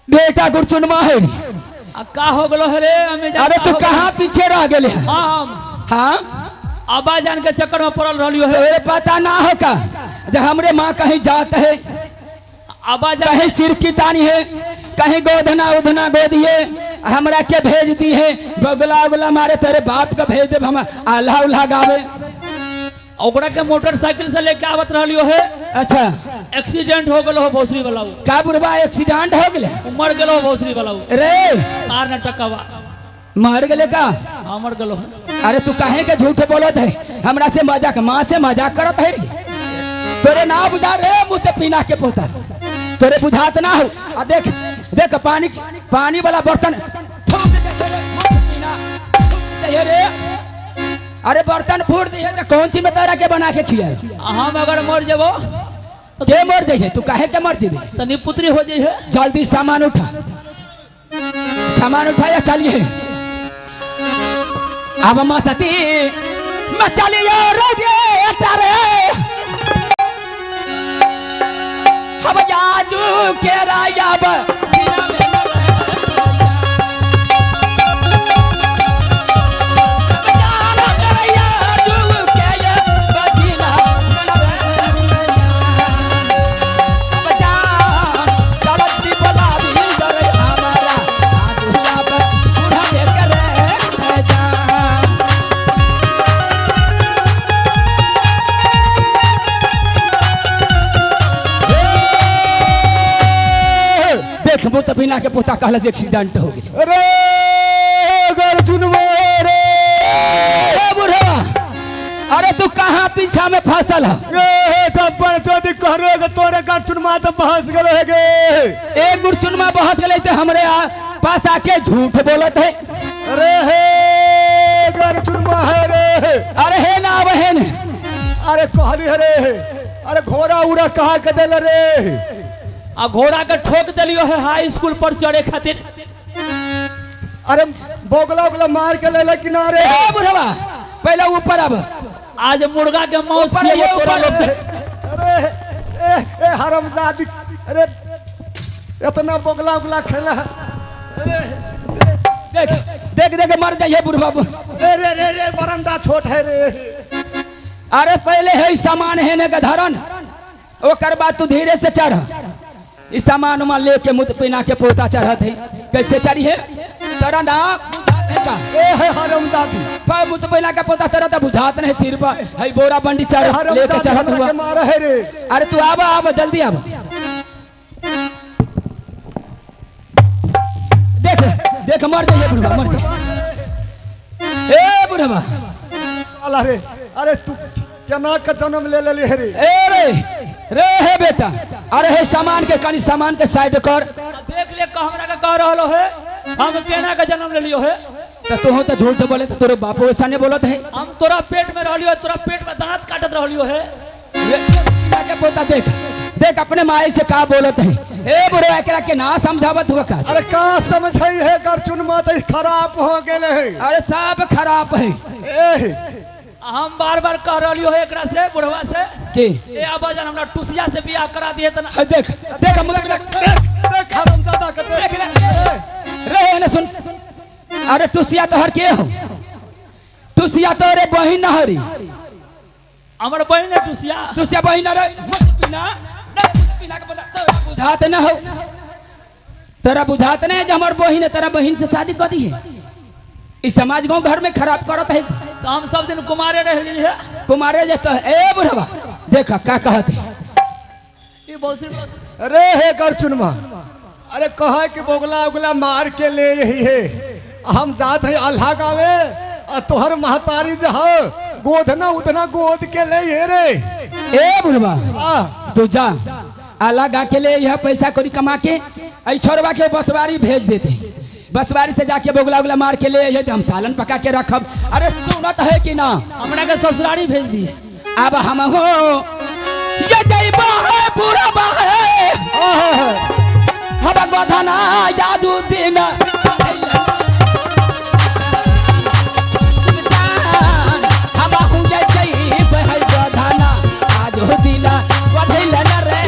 बेटा गुरचुनमा है। आ का हो गेलो हे रे अम्मी जान? अरे का तू हो गेलो? कहाँ पीछे रह गेले है? हम हाँ, अब्बा जान के चक्कर में पड़ल रहलियो हे। तोरे पता ना हो का जब हमरे माँ कहीं जात है, अब्बा जान कहीं सिर की तानी है, कहीं गोधना उधना गोदिए हमरा के भेज दी है, बगला उगला मारे तेरे बाप का भेज दे, हम आल्हा उल्हा गावे। ओकरा के मोटरसाइकिल से लेके आवत रहलियो हे। अच्छा। एक्सीडेंट हो गेलो हो भोसरी वाला उ। का बुढ़वा एक्सीडेंट हो गेले? उ मर गेलो हो भोसरी वाला उ। रे तार न टकवा। मर गेले का? हाँ, मर गेलो हे। अरे तू काहे के झूठ बोलत है? हमरा से मजाक, माँ से मजाक करत है रे? तोरे ना बुझा रे मुँह से पीना के पोता, तोरे बुझात ना हो। आ देख देख, पानी पानी वाला बर्तन फूट दे रे, मुँह से पीना, फूट दे रे। अरे बर्तन फूट दे तो कौन चीज में तोरा के बना के खियाए? आ हम अगर मर जेबो के मर जैसे? तू काहे के मर जेबे? त निपुत्री हो जइहे। जल्दी सामान उठा, सामान उठा या चलिए। अब मसती मैं चलिए रे बेटा रे, हम याजू के रायाब देख मुँह तो बिना के पोता कहला से एक्सीडेंट हो गया। अरे गर्जुनवा रे। ए बुढ़वा, अरे तू कहाँ पीछा में फसल है? ए थप्पड़ चोदी कहरे के तोरे गर्जुनमा तो बहस गेलो हे गे। एक गुरचुनमा बहस गेले तो हमरे पास आके झूठ बोलत है। अरे हे गर्जुनमा है रे। अरे हे ना बहन। अरे कहली है रे, अरे घोड़ा उड़ा कहा के देल रे? आ घोड़ा के ठोक देलियो है हाई स्कूल पर चढ़े खातिर। अरे बोगला उगला मार के ले ले किनारे। ए बुढ़वा पहले ऊपर अब। आज मुर्गा के मांस ऊपर खियाइयो आइए, तोरा ऊपर लोग के। अरे ए ए हरामजादी, अरे इतना बोगला उगला खेला है। अरे देख देख देख मर जाइए बुढ़वा। रे रे रे रे बरंडा छोट है रे। अरे पहले है सामान है ने का धरन, ओकर बाद तू धीरे से चढ़। इस सामान उमान लेके मुत पिना के पोता चढ़त है, कैसे चढ़ी है तोरा ना बुझात है का? ए है हरामजादी। पर मुत पिना के पोता तोरा तो बुझात नहीं, सिर पर है बोरा बंडी चढ़ लेके हरामजादी चढ़त हमरा हुआ। के मारे है रे। अरे तू आवा आवा जल्दी आवा। देख देख मर जाइए बुढ़वा, मर जाइए। ए बुढ़वा अल्लाह रे, अरे तू केना के जन्म ले लेली है रे? ए रे रे हे बेटा, अरे हे सामान के कनी सामान के साइड कर। देख ले हमरा के कह रहलो है, हम केना के जन्म लेलियो है? तो तू तो झूठ बोले तो तोरे बापो ऐसा नहीं बोलत है। हम तोरा पेट में रहलियो, तोरा पेट में दांत काटत रहलियो है। के पोता देख देख अपने माई से का बोलत है। ए बुढ़वा एकरा के ना समझावत हुआ का? अरे का समझई है गर्जुन माता खराब हो गेले है। अरे सब खराब है। ए हम बार बार कह रहलियो है एकरा से बुढ़वा से जी ए अब्बा जान हमरा टुसिया से बियाह करा दिए त देख देख हम देख देख हरामजादा के देख। देख रे ने सुन। अरे तुसिया तोहर के हो? तुसिया तोरे बहिन न हरी। हमर बहिन है टुसिया। तुसिया बहिन रे मत पीना, पीना के बोला तोरा बुझात न हो, तोरा बुझात नहीं जे हमर बहिन है, तोरा बहिन से शादी कर दी है। इस समाज गांव घर में खराब करत है। तो हम सब दिन कुमारे रह गई है। कुमारे जे तो ए बुढ़वा देख का कहत है। ये बहुत सी अरे हे गर्जुनमा, अरे कहा कि बोगला उगला मार के ले यही है, हम जात है अल्लाह गावे आ तोहर महतारी जो है गोधना उधना गोद के ले ये रे। ए बुढ़वा आ तू जा अल्लाह गा के ले यह पैसा करी कमा के ऐ छोरवा के बसवारी भेज देते, बसवारी से जाके बोगला उगला मार के ले आइए, हम सालन पका के रखब। अरे सुनत है कि ना? हमरा के ससुरारी भेज दी। अब हम हो ये जइबा है बुढ़वा है, हम गोधना जादू दिन हम हूँ ये जइब है गोधना जादू दिन वधैल न रे।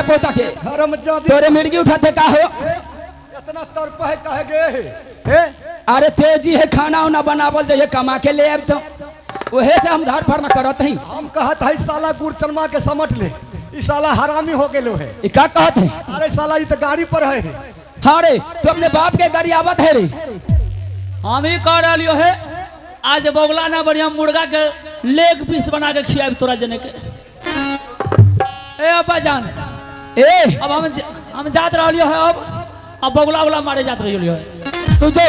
के पोता के। हरामजादी। तोरे मिर्गी उठाते का हो? इतना तड़प है काहे गे हे? अरे तेजी है, खाना उना बनावल जाइए, कमा के ले आब तो वहे से हम धार फर न करत हई। हम कहत है साला गुरचनमा के समट ले, ई साला हरामी हो गेलो है। ई का कहत है? अरे साला ई तो गाड़ी पर है। हाँ रे, तू अपने बाप के गाड़ी आवत है रे। हम ही कह रही है आज बगुला ना बढ़िया मुर्गा के लेग पीस बना के खियाब तोरा जने के। ए अब्बा जान, ए अब हम जात रही है, अब बगुला उगला मारे जात रही है। तू जो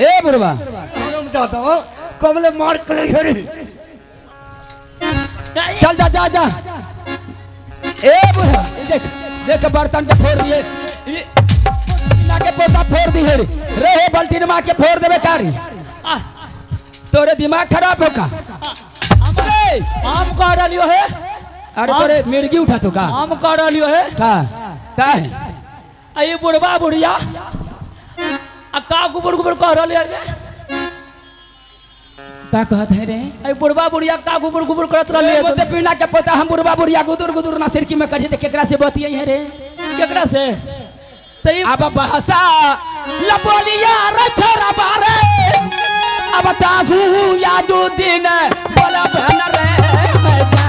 ए बुढ़वा हरामजादा कमले मार कर रे। चल जा जा जा। ए बुढ़वा देख देख बर्तन के फोड़ दिए, ना के पोता फोड़ दिए रे। रे हे बल्टीन माँ के फोड़ देबे कारी, तोरे दिमाग खराब हो का? अरे हम कह रही है। अरे तोरे मिर्गी उठा तो का? हम कह रही है का का है? आई बुढ़वा बुढ़िया आ का गुबर गुबर कह रही है? का कहत है रे? आई बुढ़वा बुढ़िया का गुबर गुबर करत रही है? बोते पीना के पोता, हम बुढ़वा बुढ़िया गुदुर गुदुर ना सिरकी में करिए, केकरा से बतियाई है रे? केकरा से? अब बहसा लबोलिया रे छोरा बारे, अब ताहू या जो दिन बोला बहन रे मैसा।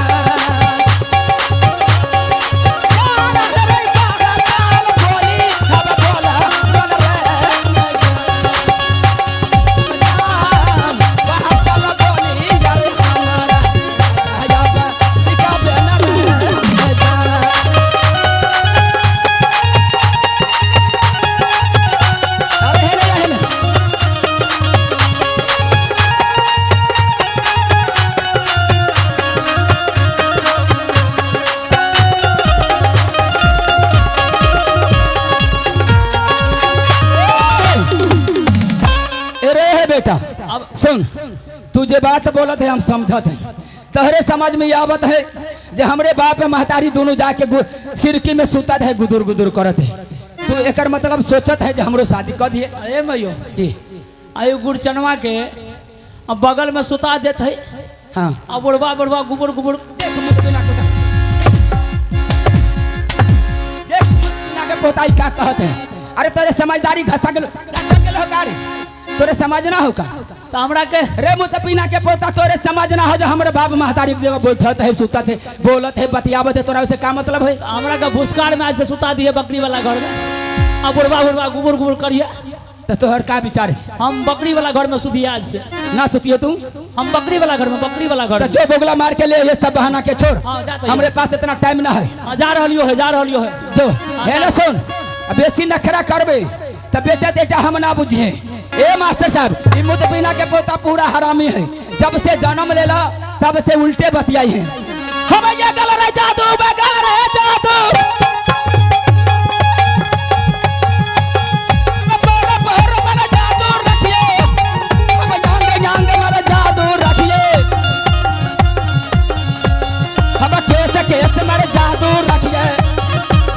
बेटा अब सुन, तू जे बात बोलत है हम समझत है, तहरे समझ में आवत है जे हमरे बाप महतारी दोनों जाके सिरकी में सुतत है, गुदुर गुदुर करत है, तू एकर मतलब सोचत है जे हमरो शादी कर दिए। अरे मैयो जी, आयु गुरचनवा के अब बगल में सुता देत है। हाँ, अब बुढ़वा बुढ़वा गुबुर गुबुर देख पोताई का कहत है। अरे तोरे समझदारी घसा गेल हो का रे? तोरे समझ ना हो का? तो हमरा के रे मुँह पीना के पोता, तोरे समझ ना हो जो हमरे बाप महतारी के जगह बैठत है, सुतत है, बोलत है, बतियावत है, तोरा उसे का मतलब है? हमरा के भुस्कार में आज से सुता दिए बकरी वाला घर में, अब बुढ़वा बुढ़वा गुबुर गुबुर करिए। तो तोहर का विचार है? हम बकरी वाला घर में सुतिए आज से। ना सुतिए तू? हम बकरी वाला घर में, बकरी वाला घर तो जो बोगला मार के ले ये सब बहाना के छोड़, हमरे पास इतना टाइम ना है। हाँ, जा रही है, जा रही है। जो है ना सुन, बेसी नखरा करबे तो बेटा बेटा हम ना बुझिए। ए मास्टर साहब, ई मुतबिना के पोता पूरा हरामी है, जब से जन्म लेला तब से उल्टे बतियाई है। हम ये गल रे जादू बगल रे जादू, जादू रखिए, हम यांग यांग मर जादू रखिए, हम केस केस मर जादू रखिए,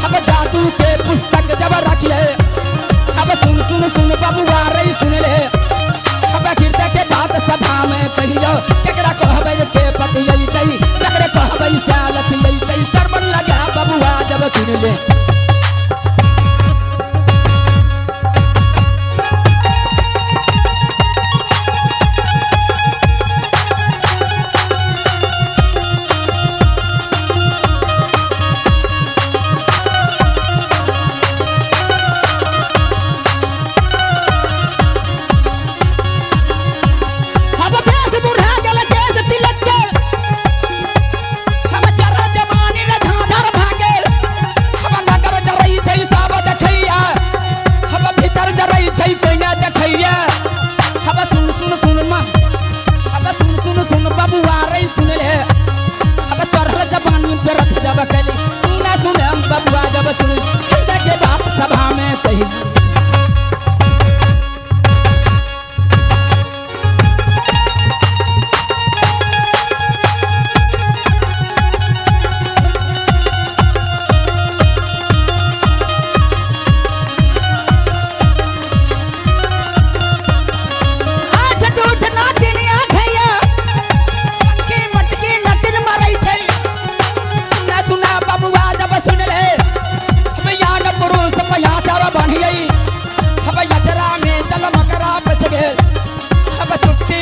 हम जादू के पुस्तक जब रखिए, अब सुन सुन सुन बबुआ रे सुन ले, अब गिरते के बात सभा में कहियो, केकरा कहबै के पतियैतै, केकरा कहबै सालतियैतै, शर्म लगा बबुआ जब सुन ले।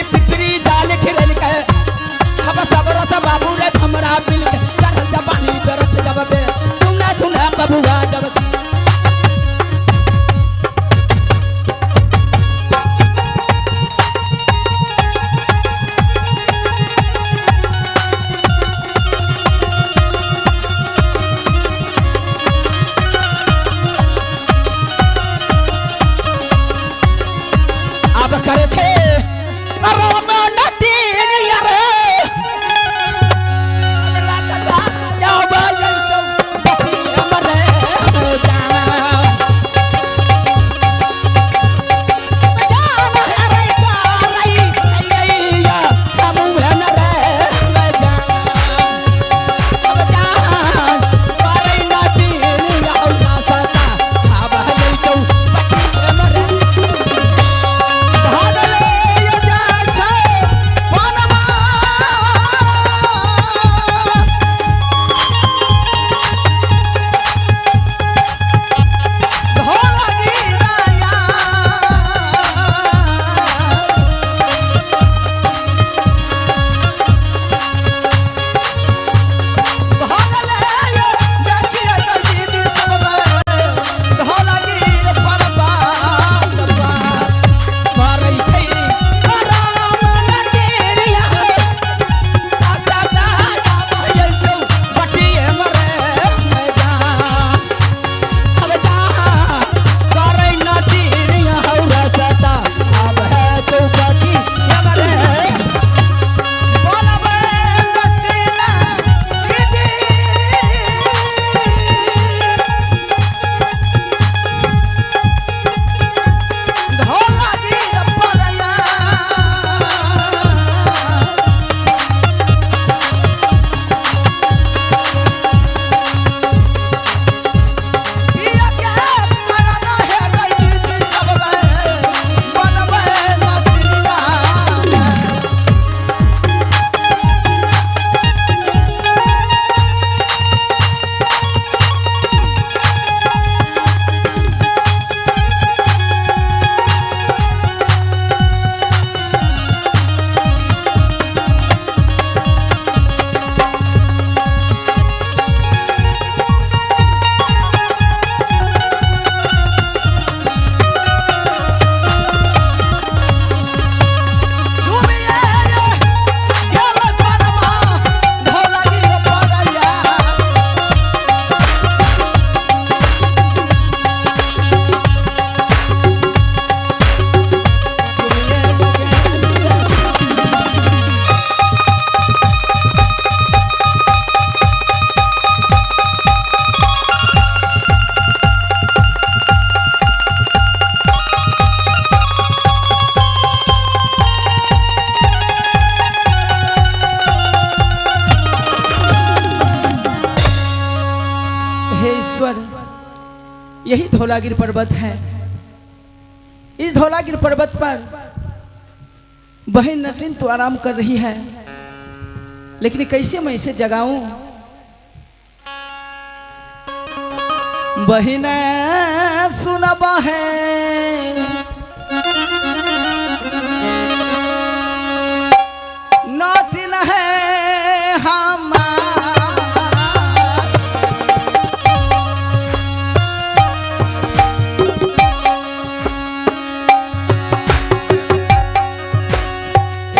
पिपरी पिपरी जाल खिरल के अब सब रस बाबू रे हमरा मिल के चढ़ल जवानी दरद जब बे सुना सुना बबुआ जब अब करे छे राम नटीन रे हे ईश्वर, यही धौलागिर पर्वत है। इस धौलागिर पर्वत पर बहन नटिन तो आराम कर रही है, लेकिन कैसे मैं इसे जगाऊं? बहन सुन बहन नटिन है हमार,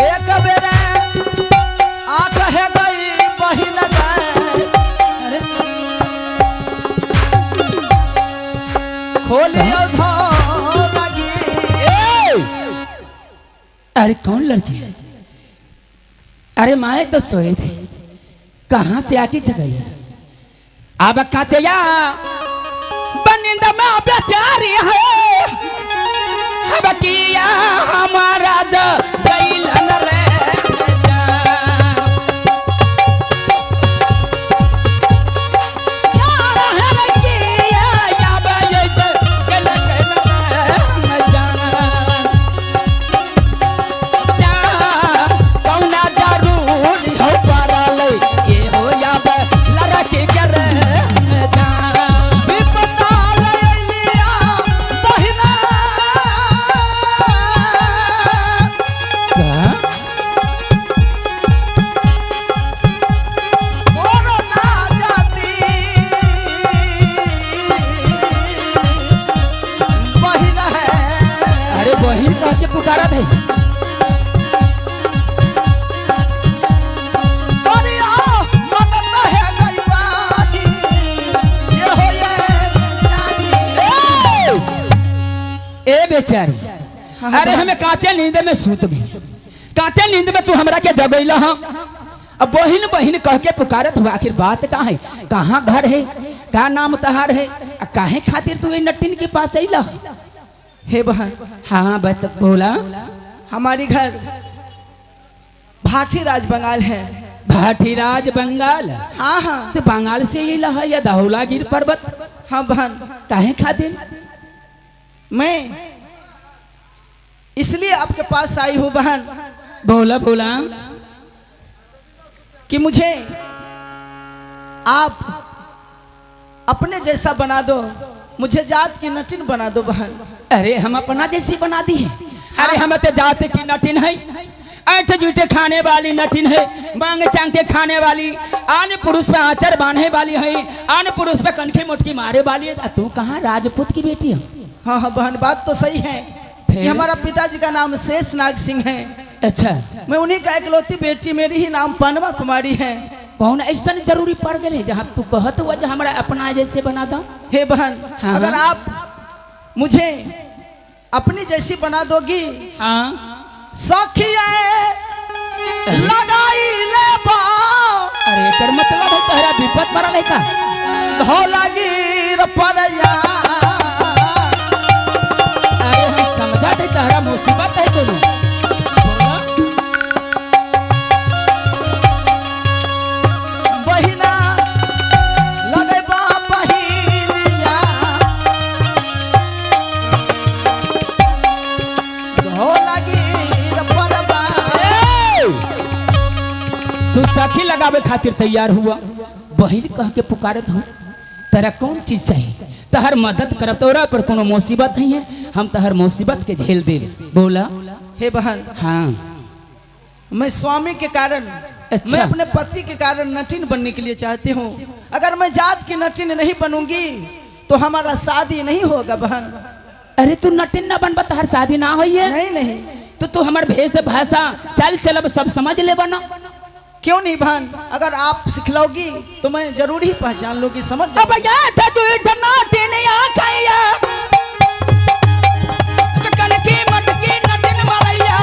एक बेरे आंख है गई बहिन गए खोलियो धौलागिर। अरे कौन लड़की है? अरे माए तो सोए थे, कहाँ से आके जगाई है? अब काचया बनिंद में बेचारी है, अब किया हमारा जो गइलन रे यार है किया या बये गइलन रे जान। कौना जरूरी हो परलै के हो या लड़की के रे जान। विपदा लैलिया बहिना। का? बेचारी, अरे हमें कांचे नींद में सूत गई, कांचे नींद में तू हमरा के जगैला। हम अब बहिन बहिन कह के पुकारत हुआ, आखिर बात का है? कहाँ घर है, का नाम तहार है, आ काहे खातिर तू ये नटिन के पास अइला? हे बहन। हाँ बस बोला। हमारी घर भाठी राज बंगाल है। भाटीराज बंगाल? हाँ हाँ। तो बंगाल से अइला है या धौलागिर पर्वत? हाँ बहन। काहे खातिर? मैं इसलिए आपके पास आई हूँ बहन। बोला बोला। कि मुझे आप अपने जैसा बना दो, मुझे जात की नटिन बना दो बहन। अरे हम अपना जैसी बना दी है। अरे हम तो जात की नटिन है, ऐठ जूठे खाने वाली नटिन है, मांग चांग के खाने वाली, आन पुरुष पे आचर बांधे वाली है, आन पुरुष पे कनखे मुटकी मारे वाली है। तू कहाँ राजपूत की बेटी है? हाँ हाँ बहन, बात तो सही है कि हमारा पिताजी का नाम शेषनाग सिंह है। अच्छा। मैं उन्हीं का इकलौती बेटी, मेरी ही नाम पनमा कुमारी है। कौन ऐसा जरूरी पड़ गए है जहाँ तू कहत हुआ जो हमारा अपना जैसे बना दो? हे बहन। हाँ। अगर आप मुझे अपनी जैसी बना दोगी। हाँ। सखिए लगाई ले बा। अरे एकर मतलब है तोहरा विपत मरल है का? धौलागिर परया। अरे हम समझा दे तोहरा मुसीबत है कोनो। बहिना लगे बा बहिनिया धौलागिर परबा। तू सखी लगावे खातिर तैयार हुआ, बहिन कह के पुकारत हो, तेरा कौन चीज चाहिए? तहर मदद करब, तोरा पर कोनो मुसीबत नहीं है, हम तहर मुसीबत के झेल देब। बोला। हे बहन। हाँ। मैं स्वामी के कारण, अच्छा। मैं अपने पति के कारण नटिन बनने के लिए चाहती हूँ। अगर मैं जात की नटिन नहीं बनूंगी तो हमारा शादी नहीं होगा बहन। अरे तू नटिन ना बनबा तहर शादी ना होई है? नहीं नहीं। तो तू हमर भेष भाषा चाल चलब सब समझ ले बना? क्यों नहीं बहन, अगर आप सिखलाओगी तो मैं जरूर ही पहचान लूंगी, समझ अब जाऊंगी। या तू नटिन आ खाइया, अब कनकी मटकी नटिन मलैया।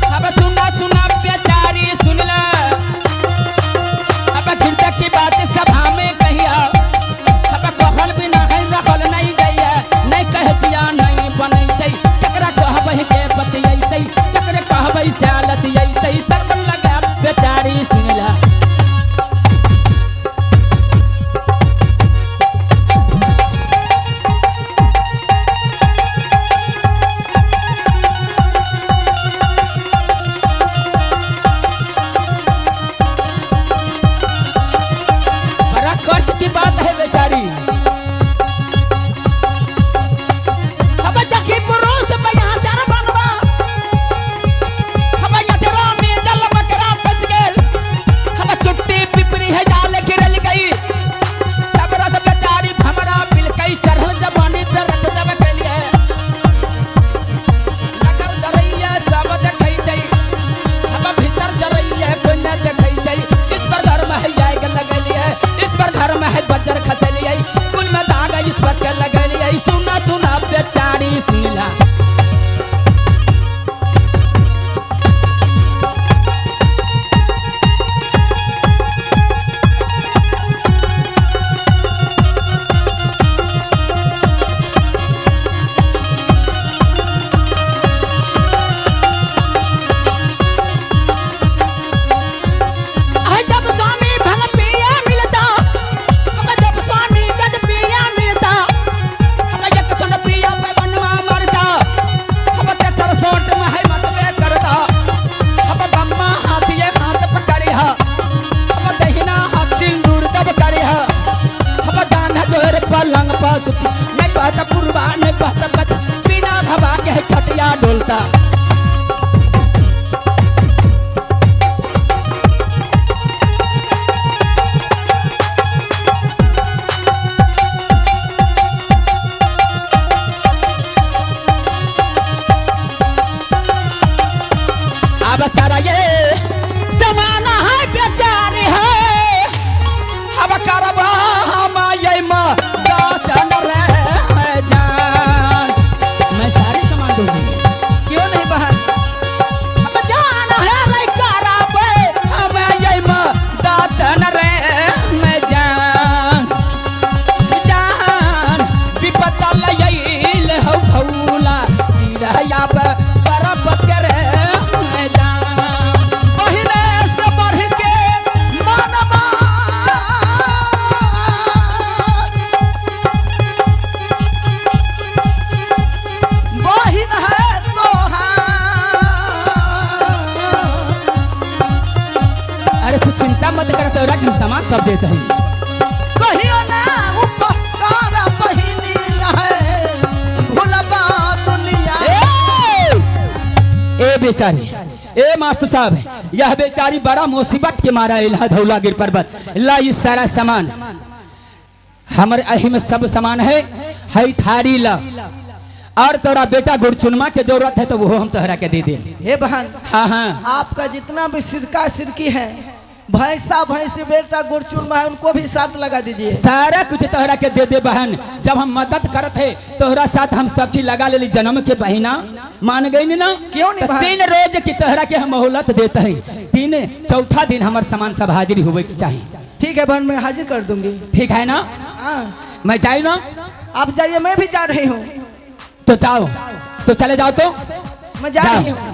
अब सुना सुना बेचारी सुन ले, अब खिड़क की बात सभा में कहिया, अब कहल बिना है रखल नहीं गैया, नहीं कहतिया नहीं बनैतै, तकरा कहबै के बतियैतै, तकरे कहबै सालतियैतै, सरबन लगा बेचारी सुन ले। पर्वत के रे मैदान। बहिने से बढ़ के मानमा बहिन है तोहार। अरे तू चिंता मत कर, तोरा के हम सामान सब देते हैं। कहियो ना उपकार बहिनी है भुलबा दुनिया। ए बेचारी, ए मास्टर साहब, यह बेचारी बड़ा मुसीबत के मारा इला धौलागिर पर्वत। ला ये सारा सामान हमर अही में सब सामान है, हई थारी ला। और तोरा बेटा गुड़चुनमा के जरूरत है तो वो हम तोहरा के दे दे। हे बहन, हाँ हाँ, आपका जितना भी सिरका सिरकी है, भैंसा भैंसी, बेटा गुड़चुरमा है, उनको भी साथ लगा दीजिए। सारा कुछ तोहरा के दे दे बहन। जब हम मदद करत है तोहरा साथ हम सब चीज लगा लेली, जन्म के बहिना मान गई नी ना? क्यों नहीं तो बहन? 3 रोज की तोहरा के हम मोहलत देते हैं, 3 चौथा दिन हमार सामान सब हाजिरी हुए के चाहिए। ठीक है बहन, मैं हाजिर कर दूंगी। ठीक है ना? हाँ। मैं जाई ना? आप जाइए, मैं भी जा रही हूँ। तो जाओ, तो चले जाओ तो। मैं जा जाओ। रही हूँ।